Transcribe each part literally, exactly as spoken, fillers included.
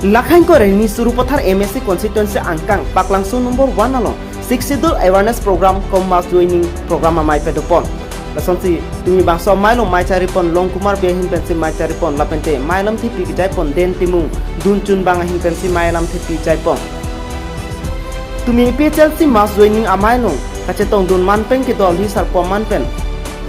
Lakhang Koreni Sarupathar M A C constituency angkang Paklangso number one along Sixth Schedule awareness program cum mass joining program amei padopon. Lasonsi tumi bangso amei along mei charipon Longkumar Bey ahin pensi mei charipon lapente mei alam thepi kejaipon Den Timung Dunchunbang ahin pensi mei alam thepi jaipon. Tumi A P H L C mass joining amei along kachetongdun manpeng kedo alhi sarpo aman pen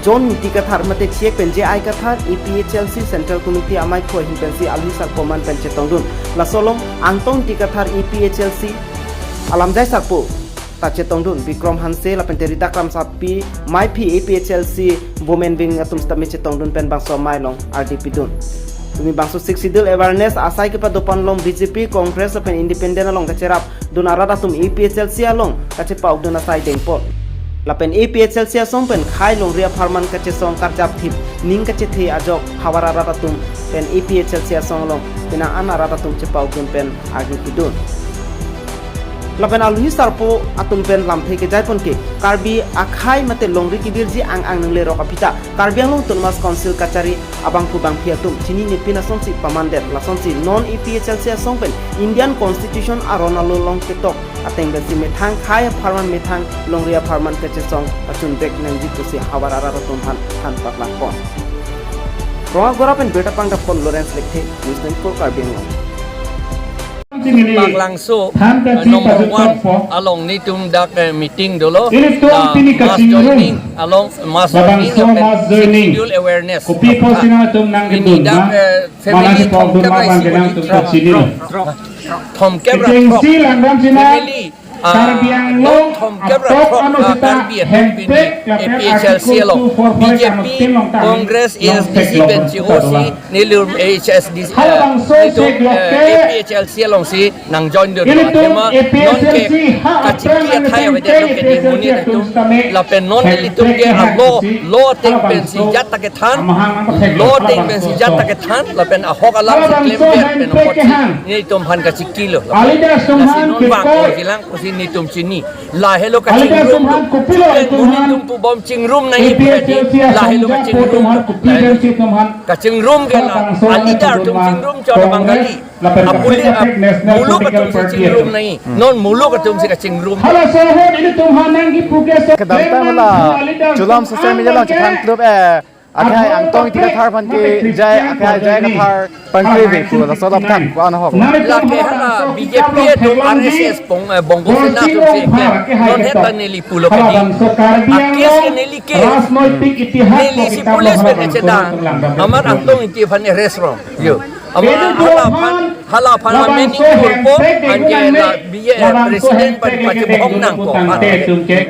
John Ingti Kathar mate chek pen J I Kathar A P H L C Central Committee amei pho ahin pensi alhi sarpo aman pen chetongdun. Laso along Angtong Ingti Kathar A P H L C alamjai sarpo ta chetongdun, Bikrom Hanse lapente Rita Kramsapi meiphi A P H L C women wing atum sitame chetongdun pen bangso amei along ardi pidun. Tumi bangso Sixth Schedule awareness asai kepadopon along B J P, Congress lapen Independent along kacherap dun arat atum A P H L C along kachepaukdun asai dengpon. Lapen A P H L C asong pen khei longri apharman kachesong karjap thip ning kachethe ajok havar arat atum pen A P H L C asong along penang an arat atum chepaukdun pen ardi pidun. Lapen alhi sarpo atum pen lamthe kejaipon ke Karbi akhei mate longri kevirji ang ang nanglerok aphi ta Karbi Anglong Autonomous Council kachari abangphu bangphi atum chinine pin asonsi pamandet. Lasonsi non A P H L C asong pen Indian Constitution aron alo along ketok ateng pensi methang khei apharman methang longri apharman kachesong pachunvek nangji pusi havar arat atum aphan than paklangpon. Rongagora pen birta pangdappon Lawrence Lekthe, News twenty-four Karbi Anglong. Paklangso, eh, number one along netum dak, eh, meeting dolo. Ilitum la pini mass kachingrum. Joining along mass joining, labangso lapen mass joining. Sixth Schedule awareness. Kopi aphan. Kosi nangtum nangkedun dak, ma, eh, mana family si pok thomkep dun ra ma isi bang bodi. Nangtum kachinilo. Thomkep ra. Iting throk. Si langdam sina. Family, ah, Karbi Anglong thomkep ra apok throk, ano ah, sita Karbi atum hempek pini lapen A P H L C along. Article two four four B J P, along ta Congress, long A S D C pen C O C, dolang. Nelitum H S D C, halabangso eh, nelitum, seglok eh, ke A P H L C alongsi nang join dun. Ilitum athema A P H L C nonke ha kachingki aphrang athai nang avedet nonke A P H L C ding monit atum atum sitame lapen non ilitum ke hempek a law, si law ateng pensi halabangso jat ta kethan, amahang nang pathek law ateng halabangso pensi jat ta so. Kethan lapen ahok alam si halabangso klem pen hempek apotsi kehang. Nelitum aphan kachingkilo. Alida sumhan lasi non bang kepok. Ko jilang kosi nelitum chini. Lahelo alida kachingrum sumhan lo. Kopilo ilitum aphan. Monit atum pubom chingrum nangji A P H L C puradi. Asong lahelo japo kachingrum atum aphan lo. Kopi lahelo pensi atum aphan. Kachingrum ke la. Halabangso alida atum chingrum chot Congress, Bangali. Lapen apuli kaprek ap-, kaprek National muluk Political atum si Party chingrum atum. Nangji. Hmm. Non muluk atum si kachingrum. Hala sohot ilitum aphan nangji puke so kedamtang hala alida chulam sumhan social media along kepok chethan ke. Klub, eh, akhei Angtong Ingti Kathar aphan ke jai, akhei J I Kathar aphan ke pu laso alap than ko-an ahok. Lake hala B J P atum R S S pong, eh, Bongo Sena atum si ke. Non het ta neli pulo kadi. Akes ke neli ke. Neli si police pen kechedang. Amat Angtong Ingti aphan arrest rong. Yo. Amat hala aphan, hala aphan amen ingpurpo, anke la B J P president aphan pachebohong nangpo.